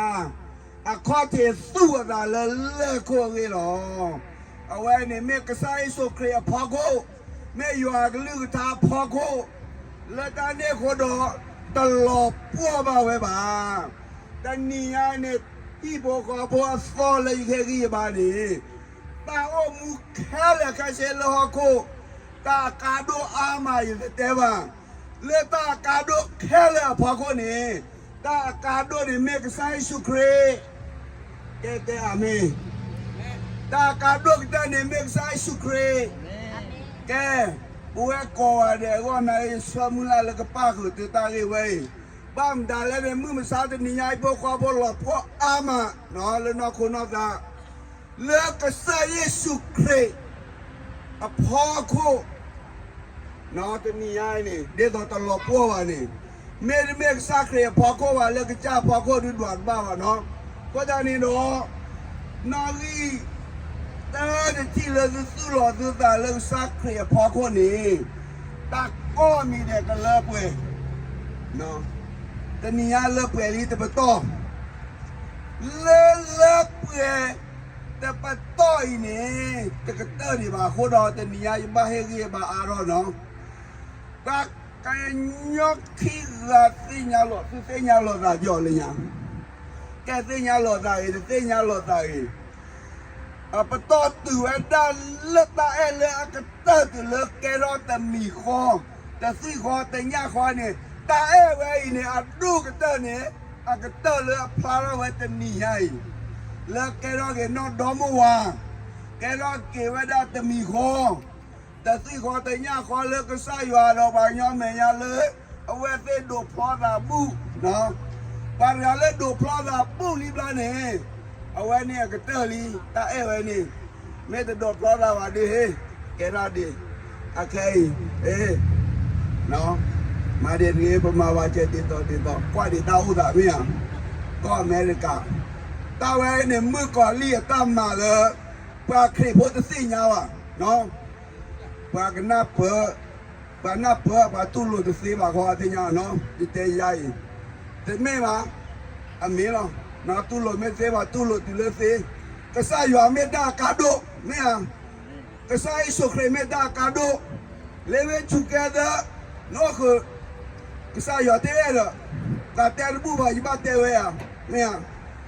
အခီၣ်ထံးသူၣ်အသးလၢလၢၢ်ခိၣ်အဂ့ၢ်လီၤ. အဝဲန့ၣ်မ့ၢ်ကစၢ်ယ့ၣ်ၡူးခရံာ်အဖီခိၣ်, မ့ၢ်ယွၤအကလုၢ်ကထါအဖီခိၣ်, လၢတၢ်န့ၣ်အဃိဒီး တလီၤပှီၢ်ဘၣ်ဝဲဘၣ်. တနံၤညါန့ၣ် ဟံၣ်ဖိဃီဖိအသီလၢယဟ့ၣ်ဂံၢ်ဟ့ၣ်ဘါန့ၣ်, တၢ်အိၣ်မူခဲလၢာ်ခဲဆ့လၢဟီၣ်ခိၣ်, တၢ်အကါဒိၣ်အါမးယတတဲဘၣ်. လၢတၢ်အကါဒိၣ်ခဲလၢာ်အဖီခိၣ်န့ၣ်, တၢ်အကါဒိၣ်န့ၣ်မ့ၢ်ကစၢ်ယ့ၣ်ၡူးခရံာ် ကဲကဲအၤမ့ၣ်, တၢ်အကါဒိၣ်ကတၢၢ်န့ၣ်မ့ၢ်ကစၢ်ယ့ၣ်ၡူးခရံာ်, ကဲ, ပဝဲကိးဂၤဒဲးအဂီၢ်န့ၣ် ယဆၢမုၢ်လၢ်လၢကပၣ်ဃုာ်သုတၢ်ဂ့ၢ်ဝဲအံၤ, ဘၣ်မတၤလဲၣ်န့ၣ် မုၢ်မဆါတနံၤညါ ဟံၣ်ဖိဃီဖိလီၤပှီၢ်အါမး လၢနီၢ်ခိနီၢ်သး လၢကစၢ်ယ့ၣ်ၡူးခရံာ် အဖီခိၣ်, တနံၤညါအံၤန့ၣ် ဒ်သိးတလီၤပှီၢ်ဘၣ်န့ၣ်, မ့တမ့ၢ်ကစၢ်ခရံာ်အဖီခိၣ်ဘၣ် လၢကစၢ်အဖီခိၣ်ဒုးဒွးတဘၣ်ဘၣ်နီၤ. အဃိသတးန့ၣ်ဒီး နီၣ်ဂံၢ်တၢတထံၣ်လၢသုသူၣ်လီၤသုသးလၢကစၢ်ခရံာ်အဖီခိၣ်န့ၣ်, တၢ်ကိးမံၤဒဲးကလၢပှဲၤ တနံၤညါလၢပှဲၤလံတပတီၢ်, လၢလၢပှဲၤတပတီၢ်အံၤန့ၣ် တကတၢၢ်ဒံးဘၣ်အဃိဒီး တနံၤညါယဘၣ်ဟ့ၣ်ဂံၢ်ဟ့ၣ်ဘါအါထီၣ်နီၤ. ပှၤကညီခံဂၤသ့ၣ်ညါလီၤ, သုသ့ၣ်ညါလီၤသးယီၤလၢညါ, ကဲသ့ၣ်ညါလီၤသးဂ့ၤ တသ့ၣ်ညါလီၤသးဂ့ၤ အပတီၢ်တုၤဝဲဒၣ်လၢတၢ်အဲၣ်လၢအကတၢၢ်တုၤလၢကဲထီၣ်တမံၤဃီ, တသွံၣ်ဃီ, တညၣ်ဃီန့ၣ်, တၢ်အဲၣ်ဝဲအံၤန့ၣ် အဒိၣ်ကတၢၢ်န့ၣ်, အကတၢၢ်လၢအဖျါထီၣ်ဝဲတနံၤညါအံၤ, လၢကဲထီၣ်က့ၤနီၢ်ဒီမါဝၤ, ကဲထီၣ်က့ၤဝဲဒၣ်တမံၤဃီ, တသွံၣ်ဃီ, တညၣ်ဃီလၢကစၢ်ယွၤဒီးပှၤကညီမဲာ်ညါလၢ အဝဲသ့ၣ်ဒိးဖျီသးဘူၣ် ပှၤတဂၤလၢဒိးဖျီသးဘူၣ်လံဘျီန့ၣ်, အဝဲန့ၣ်အကတၢၢ်လံ, တၢ်အဲၣ်ဝဲန့ၣ်, မ့ၢ်တဒိးဖျီသးဘၣ်ဒီးဟ့ၣ်, ကဲထီၣ်ဒံး, အခဲအံၤ, မၤဒ်တဂ့ၤ ပမၤဝဲကဲဒ်သိးဒ်သိး ကွၢ်ဒံးတၢ်အိၣ်သးမ့ၢ်ဧါ, ကီၢ်အမဲရကၤ, တၢ်ဝဲန့ၣ်မုၣ်ကီၤလံၢ်အတၢ်မၤလၢ ပှၤခရံာ်ဖိတသ့ၣ်ညါဘၣ်, ပ ပှၤကနၢ်ပၢၢ်, ပှၤနၢ်ပၢၢ် ပှၤတူၢ်လိာ်တသ့ဘၣ်ဃီ အသ့ၣ်ညါနီၤ, ယတဲယါအံၤ, တမ့ၢ်ဘၣ်, အမ့ၢ်လီၤ, နီၤ တူၢ်လိာ်မ့ၢ်သ့ဘၣ် တူၢ်လိာ်တုၤလၢသ့, ကစၢ်ယွၤမ့ၢ်တၢ်အကါဒိၣ်, မ့ၢ်ဧါ, ကစၢ်ယ့ၣ်ၡူးခရံာ်မ့ၢ်တၢ်အကါဒိၣ်, လၢဝဲဆူၣ်ကဲသၢ, နီၢ်ဃုာ်, ကစၢ်ယွၤတဲအဲၣ်ဒီး, တၢ်တဲတဘူၣ်ဘၣ် ယဘၣ်တဲဝဲဧါ, မ့ၢ်ဧါ,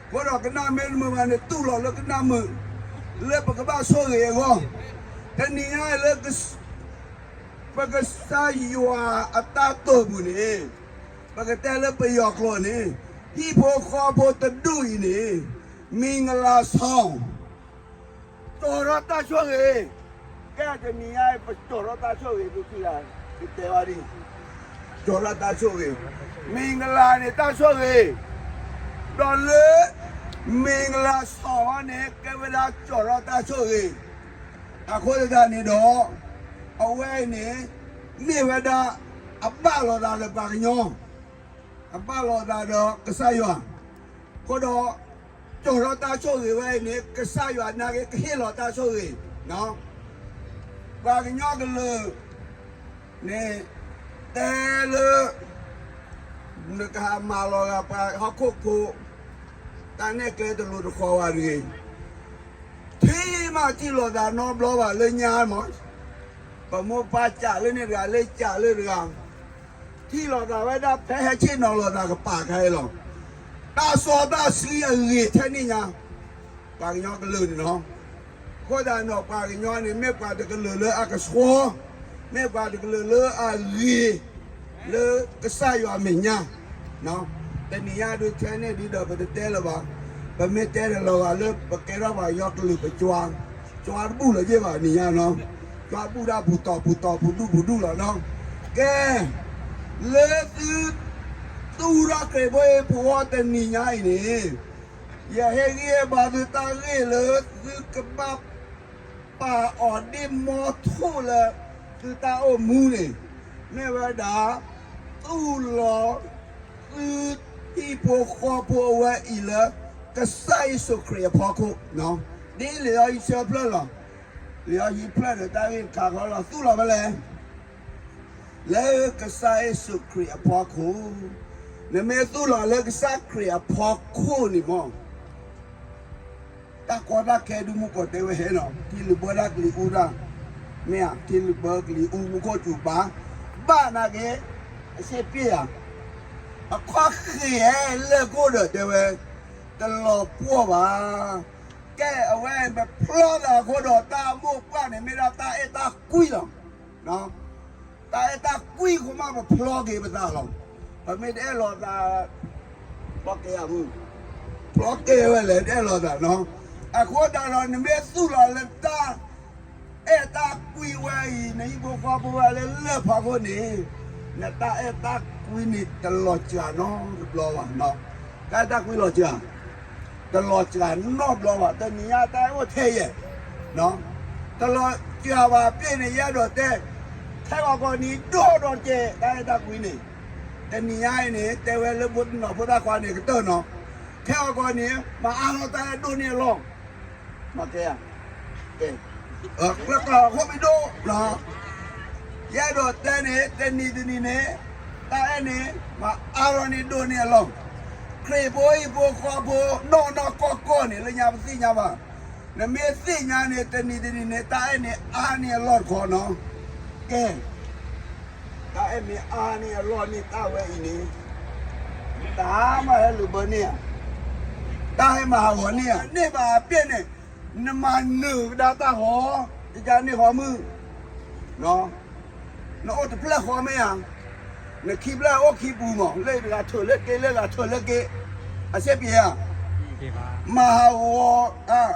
အဃိဒီးကနၣ်မ့ၢ်တမုာ်ဘၣ်န့ၣ် တူၢ်လိာ်လၢကနၣ်မုာ်, လၢပကဘၣ်ဆိၣ်ဂ့ၤအဂီၢ်, တနံၤညါလၢ ပကစၢ်ယွၤအတၢ်တိာ်ပူၤန့ၣ်, ပကတဲလၢပယီၤကျိာ်န့ၣ်, ဟံၣ်ဖိဃီဖိတဒူၣ်အံၤန့ၣ်, မ့ၢ်ကလၤဆီၣ်, ကၠီၤထီၣ်တၢ်ဆိၣ်ဂ့ၤ, ကဲတနံၤညါအံၤ ပကၠီၤထီၣ်တၢ်ဆိၣ်ဂ့ၤ ဒုးထံၣ်ဂၤ, ကတဲဝဲဒ်, ကၠီၤထီၣ်တၢ်ဆိၣ်ဂ့ၤ, မ့ၢ်ကလၤန့ၣ်တၢ်ဆိၣ်ဂ့ၤ, ဒီးလၢ မ့ၢ်ကလၤဆီၣ်ဝဲန့ၣ် ကဲဝဲဒၣ်ကၠီၤထီၣ်တၢ်ဆိၣ်ဂ့ၤ, အဃိသတးန့ၣ်ဒီး, အဝဲအံၤန့ၣ်, မ့ၢ်ဝဲဒၣ်, အဘၣ်လိာ်သးဒီးပှၤကညီ, အဘၣ်လိာ်သးဒီးကစၢ်ယွၤ, အဃိဒီး, ကၠီၤထီၣ်တၢ်ဆိၣ်ဂ့ၤဝဲအံၤန့ၣ် ကစၢ်ယွၤနာ်က့ကဟ့ၣ်လီၤတၢ်ဆိၣ်ဂ့ၤ, ပှၤကညီကလုာ်, န့ၣ်, တဲလၢ နကဟးမၤလီၤဂာ်ပှၤဟီၣ်ခိၣ်ဖိ, တၢ်နဲၣ်ကျဲတလိၤတဃီၤဘၣ်တဂ့ၤ, ထံၣ်မးထံၣ်လိာ်သးနီတဘျီဘၣ်လၢညါမး, ပမိၢ်ပၢ်စံးလၢန့ၣ်တဂၤ လၢစံးလၢတဂၤ, ထံၣ်လိာ်သးဝဲဒၣ်ဖဲဟဲဆ့ၣ်နီၤလိာ်သးကပာ်ခါအံၤလီၤ, တၢ်စီတၢ်ဆှံအဂ့ၤထဲန့ၣ်ညါ, ပှၤကညီကလုာ်န့ၣ်လီၤ. အဃိသတးန့ၣ်ဒီး ပှၤကညီန့ၣ် မ့ၢ်ပှၤတကလုာ်လၢအကဆှီ, မ့ၢ်ပှၤတကလုာ်လၢအဂ့ၤ, လၢကစၢ်ယွၤအမဲာ်ညါ, တနံၤညါဒုးထဲန့ၣ်ဒုးဒီးပတတဲလၢၤဘၣ်, ပမ့ၢ်တဲတလီၤဂာ်လၢပကဲထီၣ်ပှၤကညီကလုာ်ပကၠွါ, ကၠွါတဘူၣ်လၢၤယ့ၢ်ဘၣ်နံၤညါနီၤ, ကၠွါဘူၣ်ဒၣ်ပူၤတီၤပူၤတီၤပူၤဒူၣ်ပူၤဒူၣ်လီၤနီၤ, ကဲ, လၢသု သူၣ်ထီၣ်ခရံာ်ဖိအံၤဖိဃီတနံၤညါအံၤန့ၣ်, ယဟ့ၣ်ဂံၢ်ဟ့ၣ်ဘါသုတၢ်ဂ့ၢ်လၢသုကဘၣ် ပာ်အီၤဒ့မီထိၣ်လၢသုတၢ်အိၣ်မူန့ၣ်, မ့ၢ်ဝဲဒၣ် သူၣ်လီၤ သုဟံၣ်ဖိဃီဖိအဝဲအံၤလၢ ကစၢ်ယ့ၣ်ၡူးခရံာ်အဖီခိၣ်, ဒ်လံာ်စီဆှံဖျၢၣ်လီၤ. လံာ်စီဆှံဖျၢၣ်ဒီးတၢ်ဂ့ၢ်တခါဃီလီၤ သူၣ်လီၤဖဲလဲၣ် လၢကစၢ်ယ့ၣ်ၡူးခရံာ်အဖီခိၣ်, နမ့ၢ်သူၣ်လီၤလၢကစၢ်ခရံာ်အဖီခိၣ်န့ၣ်မး, တၢ်ကီတၢ်ခဲဒုးမူကီၢ်တဲဝဲဟဲနီၤ, ထံလုာ်ဘၢတၢ်ကလံၤအူတၢ်, မ့ၢ်ဧါ, ထံလုာ်ဘၢကလံၤအူမူခိၣ်စူၤဘါ, ဘၣ်နာ်က့, အစ့ပ့ၢ်ဧါ, အခီၣ်ဃ့ၢ်ဟဲလၢခိၣ်ဒီးတဲဝဲ, တလီၤပှီၢ်ဘၣ်, ကဲအဝဲပဖျီသးအဃိဒီးတၢ်မိၢ်ပှၢ်န့ၣ် မ့ၢ်ဒၣ်တၢ်အဲၣ်တၢ်ကွံလီၤ. တၢ်အဲၣ်တၢ်ကွံအဃိမးပဖျီက့ၤပသးလီၤ. ပမ့ၢ်တအဲၣ်လီၤသး, ဖျီက့ၤဧါမုၢ်, ဖျီက့ၤဝဲလဲၣ်တအဲၣ်လီၤသးနီၤ. အဃိသတးဒီးနမ့ၢ်သူၣ်လီၤလၢတၢ်အဲၣ်တၢ်ကွံဝဲအံၤ နဟံၣ်ဖိဃီဖိဝဲလၢလၢၢ်ဖီခိၣ်န့ၣ်, နတၢ်အဲၣ်တၢ်ကွံန့ၣ်တလီၤစှၤနီတဘျီဘၣ်. တၢ်အဲၣ်တၢ်ကွံလီၤစှၤ တလီၤစှၤနီတဘျီဘၣ်. တနံၤညါတၢ်အဲၣ်အိၣ်ထဲယဲၢ်, တလီၤစှၤဘၣ်ပ့ၢ်န့ၣ် ယအဲၣ်ဒိးတဲ, ခဲဂီၤကီၢ်နံၤဒိၣ်ဒီးကဲတၢ်အဲၣ်တၢ်ကွံန့ၣ်, တနံၤညါအံၤန့ၣ် တဲဝဲလၢဖိတနီၤဖိသၣ်ခွါန့ၣ်ကတၢၢ်နီၤ, ခဲဂီၤကီၢ်နံၤ မၤအါထီၣ်တၢ်အဲၣ်ဒိၣ်န့ၢ်အလီၢ်, မ့ၢ်ကဲ, ကဲ, ကျဲကီၢ်ခိၣ်ဘံဒိၣ် ယအဲၣ်ဒိးတဲန့ၣ် တနံၤတနံၤန့ၣ်, တၢ်အဲၣ်န့ၣ် မၤအါထီၣ်န့ၢ်ဒိၣ်န့ၢ်အလီၢ်, ခရံာ်ဖိဟံၣ်ဖိဃီဖိနီၢ်နီၢ်ကီၢ်ကီၢ်န့ၣ် လၢညါပသ့ၣ်ညါဘၣ်. နမ့ၢ်သ့ၣ်ညါန့ၣ် တနံၤတနံၤန့ၣ် တၢ်အဲၣ်န့ၣ်အါန့ၢ်အလီၢ်တခီနီၤ. ကဲ, တၢ်အဲၣ်မ့ၢ်အါန့ၢ်အလီၢ်န့ၢ်တၢ်ဝဲအံၤန့ၣ်, တၢ်မၤဟဲလုာ်ဘၢန့ၢ်ဧါ, တၢ်ဟဲမၤဟးဂီၤန့ၢ်ဧါ, န့ၢ်ဘၣ်အပ့ၢ်န့ၣ်, နမၤနၢၤကဒါတၢ်ဃီ, ကကန့ၢ်ဃီမုၢ် နအိၣ်တဖျၢၣ်ဃီမ့ၢ်ဧါ, နခံဖျၢၣ်အိၣ်ခံပူၤမး, လၢတဂၤထုးလၢက့ လၢတဂၤထုးလၢက့, အစ့ပ့ၢ်ဧါ, မၤဟးဂီၤ,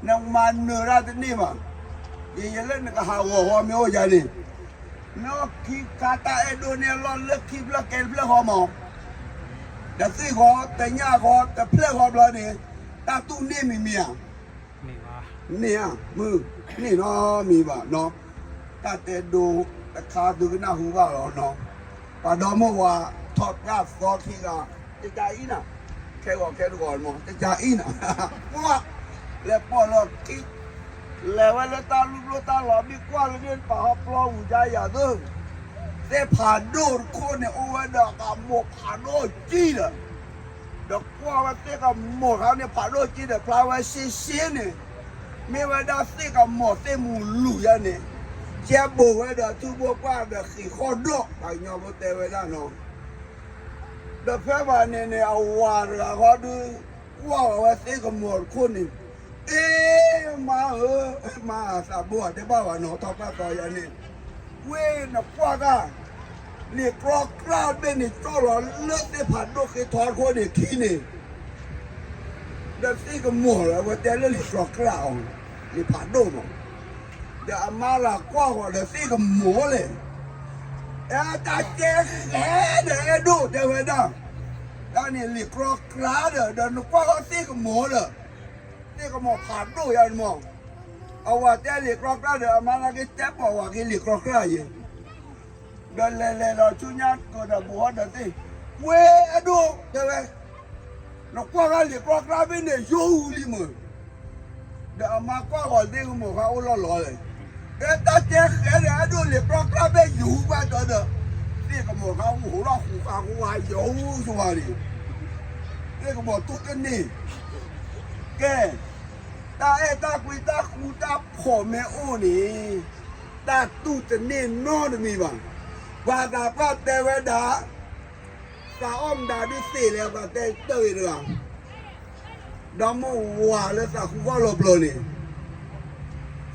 နမၤနၢၤတၢ်တန့ၢ်ဘၣ်, ယယလၢနကဟးဂီၤဃီမ့ၢ်အိၣ်ယၤန့ၣ်, နအိၣ်ခံခါတၢ်အဲၣ်ဒိၣ်န့ၢ်အလီၢ်လၢခံဖျၢၣ်ကဲတဖျၢၣ်ဃီမး, တသ့ၣ်ဃီ, တညၣ်ဃီ, တဖျၢၣ်ဃီဘျီန့ၣ်, တၢ်တူၢ်န့ၢ်မံၤမံၤဧါ န့ၢ်ဧါ, မုၢ်, န့ၢ်နီတမံၤဘၣ်နီၤ, တၢ်တဲဒိတခါသုကနၢ်ဟူဘၣ်လီၤနီၤ, ပှၤဒီမိၢ်ဝၤ ထီၣ်ပြၣ်သီခံဂၤ, တကးအံၤနၤ, ခဲဂီၤခဲတဂီၤမး တကးအံၤနၤ, ပှၢ်, လဲၤပိာ်လီၤခံ, လဲၤဝဲလၢတၢ်လူၢ်ဘျိၣ်တၢ်လီၤ မ့ၢ်ကွၢ်လၢန့ၣ် ပာ်ဟီပျီဝံၤဒၣ်ယၤသၢ, သ့ၣ်ဖးဒိၣ်တခိၣ်န့ၣ် အိၣ်ဝဲဒီးအကမိၢ်ဖးဒိၣ်ကံဒီး, ဒီးကွၢ်ဝဲသ့ၣ်ကမိၢ်ခါန့ၣ် ဖးဒိၣ်ကံဒီး ဖျါဝဲရှဲရှဲန့ၣ်, မ့ၢ်ဝဲဒၣ်သ့ၣ်ကမိၢ်သ့ၣ်မူၤလူၤယါန့ၣ်, ကဲဘိးဝဲဒီးထူဘိပှၢ်ဒီးဃံးဃီၣ်ဒီး ပှၤကညီဖိတဲဝဲဒၣ်နီၤ ဒီးဖဲဘၣ်န့ၣ်န့ၣ် အဝၤတဂၤဃီဒုး ကွၢ်ဝဲသ့ၣ်ကမိၢ်တခိၣ်န့ၣ်, အ့ မါဧၢ, မါသးဘိအတဲဘၣ်ဘၣ်နီၤ ထီၣ်ပၢ်သီယါန့ၣ်, ဝ့ၢ်နကွၢ်တၢ်, လံာ်ကြီကြၢ်တဘ့ၣ်န့ၣ် ကၠီၣ်လီၤလၢသ့ၣ်ဖးဒိၣ်ဃ့ထီခိၣ်န့ၣ်ခံန့ၣ် ဒီးသ့ၣ်ကမိၢ်လၢအဝဲတဲလၢလံာ်ကြီကြၢ်အီၤ, လံာ်ဖးဒိၣ်မး, ဒီးအမါလၢကွၢ်ဃီၤဒီးသ့ၣ်ကမိၢ်လဲၣ်, အဲတၢ်ကဲဃဲဒီးအဲၣ်ဒိၣ်တဲဝဲဒၣ်, တၢ်န့ၣ်လံာ်ကြီကြၢ်ဒီး ဒီးနကွၢ်ဃီၤသ့ၣ်ကမိၢ်ဒီး, သ့ၣ်ကမိၢ်ဖးဒိၣ်ယါန့ၣ်မး, အဝၤတဲလံာ်ကြီကြၢ်ဒီး အမါလၢက့ၤတဲပိာ်ဝၤက့ၤလံာ်ကြီကြၢ်ယဲ ဒီးလဲၤလဲၤဒီးဆူညါကဒီးဘူးဟီဒီးသ့ၣ်, ဝ့ၢ်အဲၣ်ဒိၣ်တဲဝဲ, နကွၢ်ဃီၤလံာ်ကြီကြၢ်ဘ့ၣ်န့ၣ် ယိာ်ဝူလံမး, ဒီးအမါကွၢ်ဃီၤသ့ၣ်ကမိၢ်ဃါအိၣ်လီၢ်လီၤလဲၣ်, ဒီးတၢ်တဲဃဲဒီးအဲၣ်ဒိၣ်လံာ်ကြီကြၢ်ဘ့ၣ်ယိာ်ဝူဘၣ်ဒီး, သ့ၣ်ကမိၢ်ဃါအိၣ်ဟူးထီၣ်ဃူးဃါဃူးဃါယိာ်ဝူဆိဝါန့ၣ်, သ့ၣ်ကမိၢ်တူၢ်တန့ၢ် ကဲ, တၢ်အဲၣ်တၢ်ကွံတၢ်ဃူတၢ်ဖိးမ့ၢ်အိၣ်န့ၣ်, တၢ်တူၢ်တန့ၢ်နီတမံၤဘၣ်. ပှၤသးပှၢ်တဲဝဲဒၣ်, သးအီၣ်မတၤဒုးသ့လဲၣ် ပှၤတဲတၢ်ဂ့ၤတဂၤ, ဒီးမိၢ်ဝၤလၢသးဃူဃီၣ်လီၤပျီၤန့ၣ်,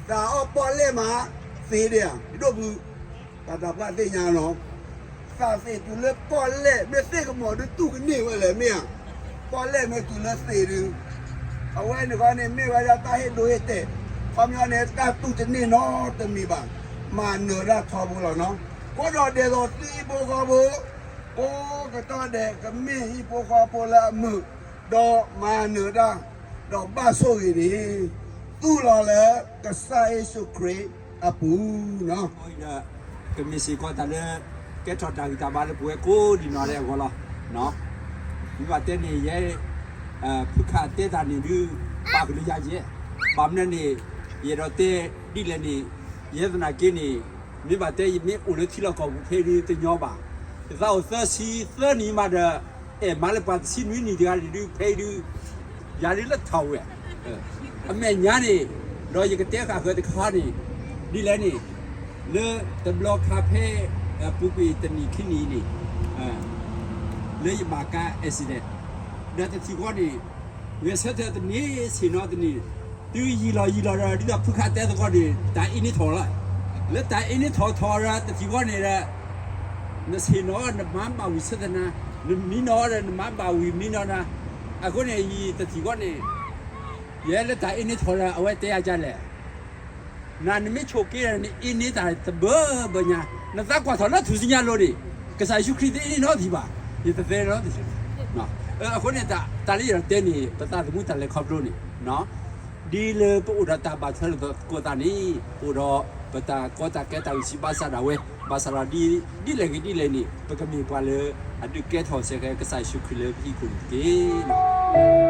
သးအီၣ်ပီၣ်လဲၣ်မး, သ့ဒၣ်ဧါ, ဒိၣ်ဖု ပှၤသးပှၢ်သ့ၣ်ညါနီၤ, သးသ့တုၤလၢပီၣ်လဲၣ် မ့ၢ်သ့ၣ်ကမိၢ်ဒုးတူၢ်ကန့ၢ်ဝဲလဲၣ်မ့ၢ်ဧါ, ပီၣ်လဲၣ်မ့ၢ်တုၤလၢသ့ဒုး, အဝဲန့ၣ်ဃီန့ၣ် မ့ၢ်ဝဲဒၣ်တၢ်ဟ့ၣ်ဒိဟ့ၣ်တဲာ်, ခီပညီန့ၣ် တၢ်တူၢ်တန့ၢ်နီတမံၤဘၣ်, မၤနၢၤတၢ်ထီဘိလီၤနီၤ, ကိးဒီးဒဲးသိးသုဟံၣ်ဖိဃီဖိ, ကိးကတီၢ်ဒဲးကမ့ၢ်ဟံၣ်ဖိဃီဖိလၢအမုာ်, ဒီးမၤနၢၤတၢ်, ဒီးဘၣ်ဆိၣ်ဂ့ၤန့ၣ်, သူၣ်လီၤလၢကစၢ်ယ့ၣ်ၡူးခရံာ်အပူၤနီၤ ကမ့ၢ်စ့ၢ်ကီးတၢ်လၢ ကဲထီၣ်တၢ်ဂံၢ်တၢ်ဘါလၢပဝဲကိးဒံးနီၢ်ဒဲးအဂီၢ်လီၤ. မ့ၢ်ဘၣ်တဲန့ၣ် ယဲ ဖုခၣ်တဲတၢ်န့ၣ်ဒုး ပာ်ကလုာ်ယၤယဲ, ဘၣ်မနုၤန့ၣ် ယအဲၣ်ဒိးတဲဒ်လဲၣ်န့ၣ်, ယဲသနာ်က့န့ၣ်, မ့ၢ်ဘၣ်တဲယမ့ၢ်အိၣ်လၢထံလီၢ်ကီၢ်ပူၤဖဲဒုးတညီဘၣ်, ယသးအိၣ်သၢဆံသၢနံၣ်မးဒီး, အဲၣ်မးလၢပှၤတဆံနွံနံၣ်တဂၤန့ၣ်ဒုး ဖဲဒုး ယၤဒုးလၢထီၣ်ဝဲ, အမဲာ်ညါန့ၣ်, ဒီးယကတဲဃာ်ဃၢၤတခါန့ၣ်, ဒ်လဲၣ်န့ၣ်, လၢတဘျီခါဖဲ, ပူၤကွံာ်တနံၣ်ခံနံၣ်အံၤန့ၣ်, လၢယဘၣ်ကါ accident, ဒီးတထံၣ်ဃီန့ၣ်, ဂဲၤဆၢထၢၣ်တန့ၢ်ဆ့ၣ်နီၤတန့ၢ်, တုၤယံာ်လီၤယံာ်လီၤဒီး ဒ်သိးဖုခၣ်တဲသကိးန့ၣ် တၢ်အ့န့ၢ်ထီၣ်လီၤ, လၢတၢ်အ့န့ၢ်ထီၣ်ထီၣ်ဒီးတထံၣ်ဃီန့ၣ်ဒီး နဆ့ၣ်နီၤနမၤဘၣ်ဝံၤဆၢထၢၣ်နၤ, နမံနီၤဒီးနမၤဘၣ်ဝံၤမံနီၤနၤ, အဃိန့ၣ်ယံာ်တထံၣ်ဃီန့ၣ်, ယဲလၢတၢ်အ့န့ၢ်ထီၣ်ဒီး အဝဲတဲယၤဒ်လဲၣ်, နၤနမ့ၢ်ဆိၣ်က့ဒီး နအ့န့ၢ်တၢ်တဘၢဘၢညါ, နသးကွၢ်ထီၣ်လၢထူၣ်စုညါလိၤန့ၣ်, ကစၢ်ယ့ၣ်ၡူးခရံာ်တအ့န့ၢ်နီတထံၣ်ဘၣ်, ယတသ့နီတထံၣ်, အဃိန့ၣ် တၢ်လၢယအဲၣ်ဒိးတဲန့ၣ် ပသးသမူတၢ်လဲၤခီဖျိန့ၣ် ဒ်လၢပအိၣ်ဒီးတၢ်ဘၣ်ထွဲလိာ်သကိးသးန့ၣ် အိၣ်ဒီးပတၢ်ကီတၢ်ခဲတၢ်ဂံၢ်ဆူၣ်ဘၣ်ဆၣ်ဒၣ်ဝဲ, ဘၣ်ဆၣ်ဒီးဒ်လဲၣ်ဂ့ၤဒ်လဲၣ်န့ၣ် ပကမ့ၢ်ပှၤလၢအဒုးကဲထီၣ်စ့ၢ်ကီးကစၢ်ယ့ၣ်ၡူးခရံာ်လၢပဟံၣ်ခိၣ်န့ၣ်တက့ၢ်.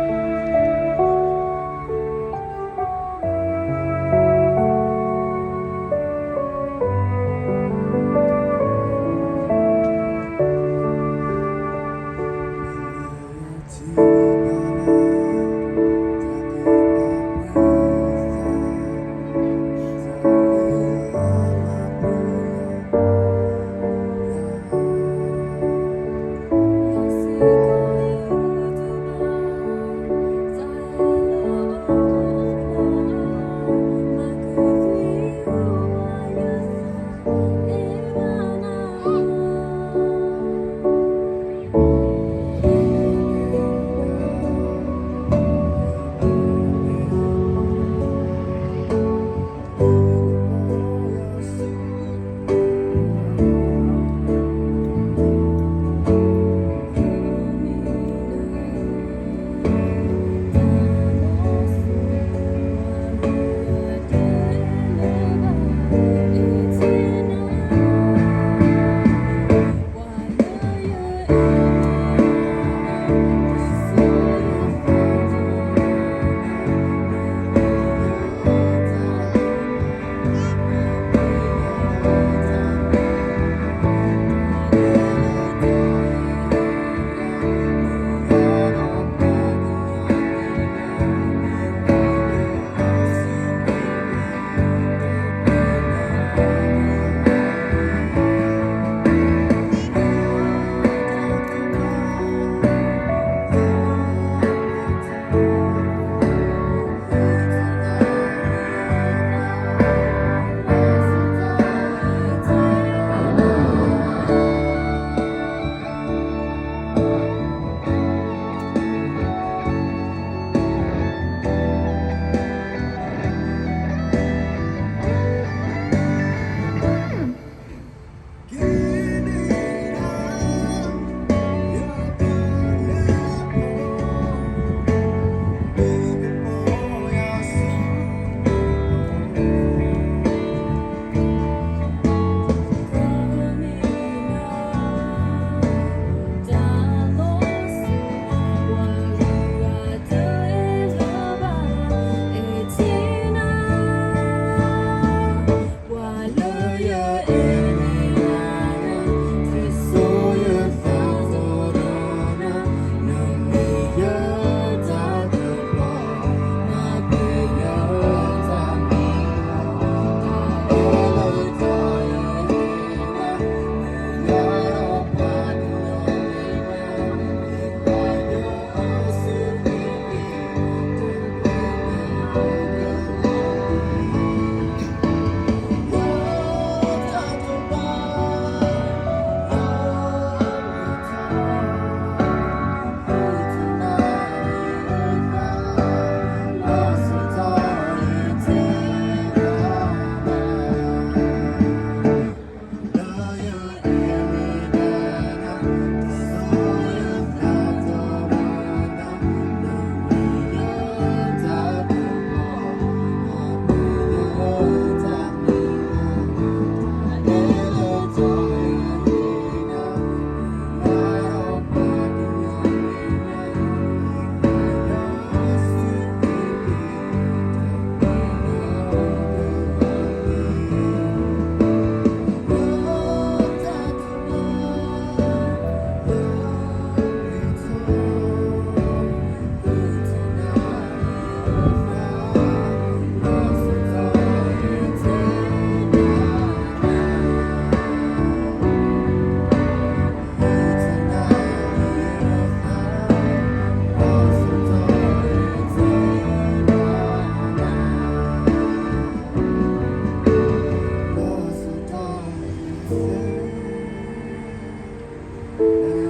လၢ